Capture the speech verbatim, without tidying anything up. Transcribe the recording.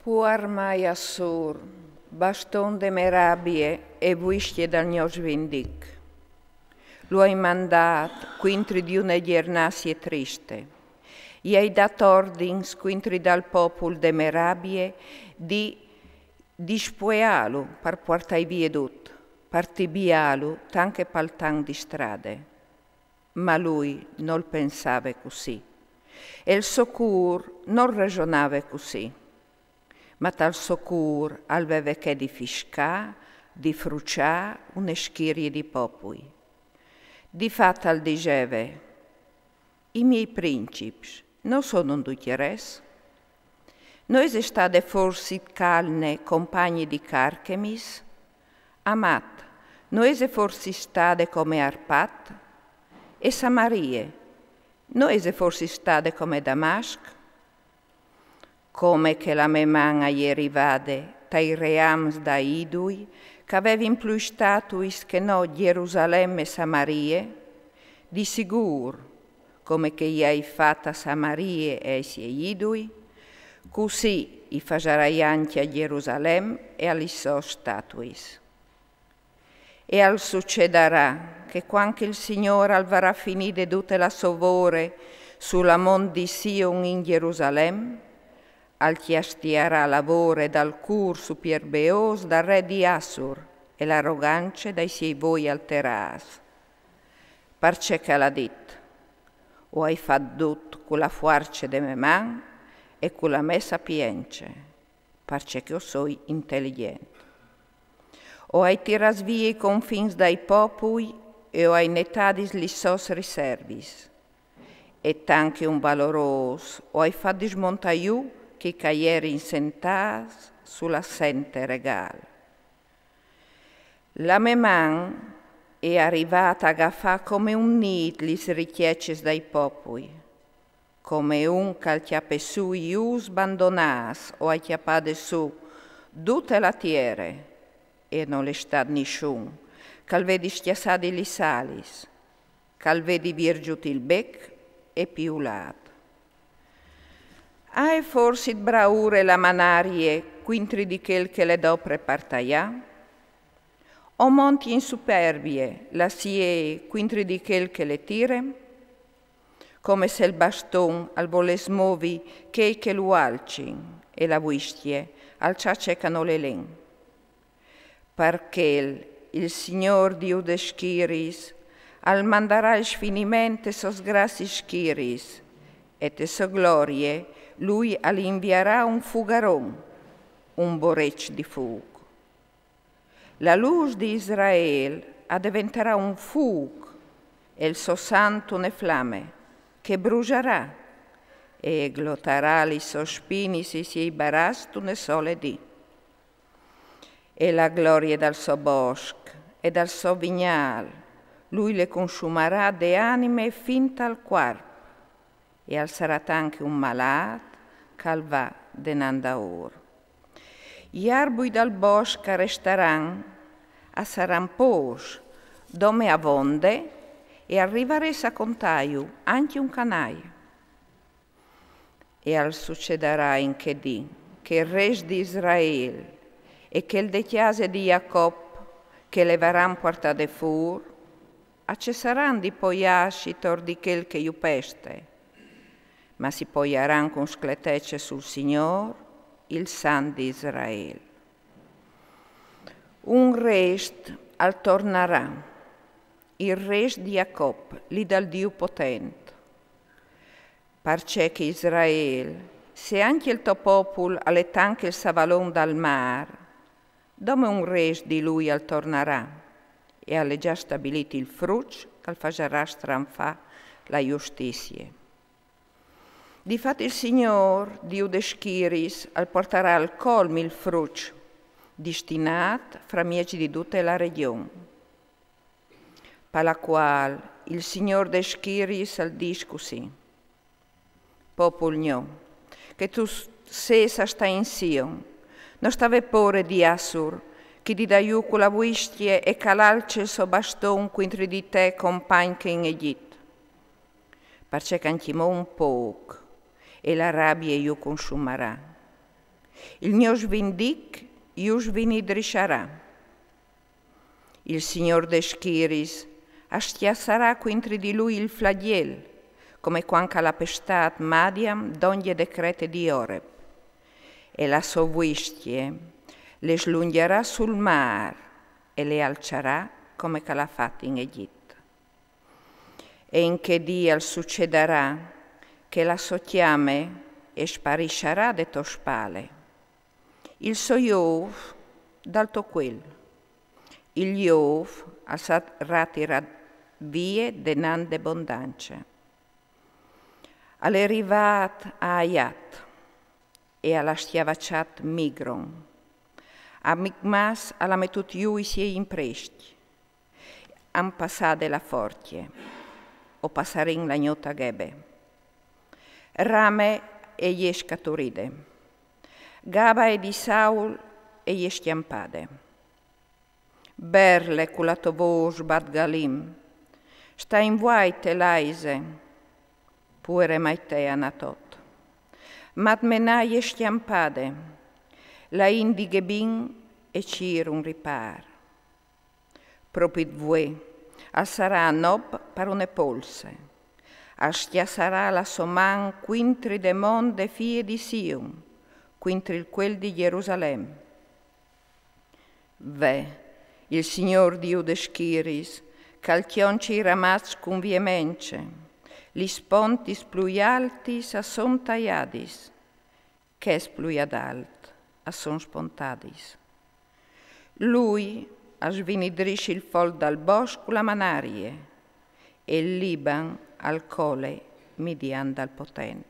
Tu armai, Assur, baston de me rabie e vuiscje dal gno svindic. Lu ai mandât cuintri di une gjernasie triste. I ai dât ordins cuintri dal popul de me rabie di dispueâlu par puartâi vie dut, par tibiâlu tant che paltan di strade. Ma lui nol pensave cussì, e il so cûr nol resonave cussì. Ma tal so cûr al veve chê di fiscâ, di fruçâ une schirie di popui. Di fat al diseve: I miei princips no sono ducj res? No ese stade forsit Calne compagne di Carchemis? Amat no ese forsit stade come Arpat? E Samarie no ese forsit stade come Damasc? Come che la me man e je rivade tai reams dai idui, che a vevin plui statuis che no Gjerusalem e Samarie, di sigûr, come che i ai fat a Samarie e ai siei idui, cussì i fasarai ancje a Gjerusalem e a lis sôs statuis. E al sucedarà che cuant che il Signôr al varà finide dute la sô vore sul mont di Sion in Gjerusalem, al cjastiarà la vore dal cûr supierbeôs dal re di Assur e la rogance dai siei voi alterâts. Parcè che al à dit: O ai fat dut cu la fuarce de me man e cu la me sapience, parcè che o soi inteligjent. O ai tirâts vie i confins dai popui e o ai netadis lis sôs riservis. E tant che un valorôs o ai fat dismontâ jù chei che a jerin sentâts su la sente regâl. La me man e je rivade a gafâ come un nît lis richeces dai popui, come un che al cjape sù i ûfs bandonâts, o ai cjapade sù dute la tiere, e nol è stât nissun che al vedi scjassade lis alis, che al vedi viergjût il bec e piulât. Aie forsit braure la manarie cuintri di chel che le dopre par taiâ? O monte in superbie la siee cuintri di chel che le tire? Come se il baston al volès movi chei che lu alcin, e la vuiscje al cjace che nol è len. Par chel il Signôr Diu des schiriis al mandarà il sfiniment tes sôs grassiis schiriis, e te sô glorie lui al inviarà un fugaron, un boreç di fûc. La lûs di Israel a deventarà un fûc, e il so sant une flame che brusarà, e glotarà lis sôs spinis e i siei baraçs une sole dì. E la glorie dal so bosc e dal so vignâl, lui le consumarà de anime fin tal cuarp, e al sarà tant che un malât che al va denant daûr. I arbui dal bosc a restaran, a saran pôcs, dome avonde, e al rivarès a contâju ancje un canai. E al sucedarà in chê dì che il rest di Israel e chel de cjase di Jacop che le varan puartade fûr, a cessaran di poiâsi tor di chel che ju peste, ma si poiaran cun scletece sul Signôr, il Sant di Israel. Un rest al tornarà, il rest di Jacop, li dal Diu potent. Parcè che Israel, se ancje il to popul al è tant che il savalon dal mâr, dome un rest di lui al tornarà, e al è za stabilît il fruç che al fasarà stranfâ la justizie. Di fat il Signôr, Diu des schiriis, al puartarà al colm il fruç, distinât framieç di dute la regjon. Par la cuâl il Signôr des schiriis al dîs cussì: Popul gno, che tu s-, sês a stâ in Sion, no sta vê pôre di Assur, che ti da jù cu la vuiscje e che al alce il so baston cuintri di te compagn che in Egjit. Parcè che ancjemò un pôc, e la rabie ju consumarà. Il gno svindic ju svinidrisciarà. Il Signôr des schiriis al scjassarà cuintri di lui il flagjel, come cuant ch'al à pestât Madian dongje de crete di Oreb. E la sô vuiscje le slungjarà sul mâr e le alçarà come ch'al à fat in Egjit. E in chê dì al sucedarà che la sô cjame e sparisciarà de tô spale, il so jôf dal to cuel. Il jôf al sarà tirât vie denant de bondance. Al è rivât a Aiat e al à scjavaçât Migron. A Micmas al à metût jù i siei imprescj. Àn passade la forcje, o passarìn la gnot a Gebe. Rame e je scaturide. Gabae di Saul e je scjampade. Berle cu la tô vôs, Bat Galim. Sta in vuait, Elaise. Puere maitè Anatot. Madmena e je scjampade. La indi Gebin e cîr un ripâr. Propit vuê al sarà a Nob par une polse. Al scjassarà la sô man cuintri de mont de fie di Sion, cuintri il cuel di Jerusalem. Ve, il Signôr Diu des schiriis, ch'al cjonce i ramaçs cun viemence, lis pontis plui altis a son taiadis, chês plui adalt a son spontadis. Lui al svinidrisce il folk dal bosc cu la manarie, e il Liban al cole Midian dal potent.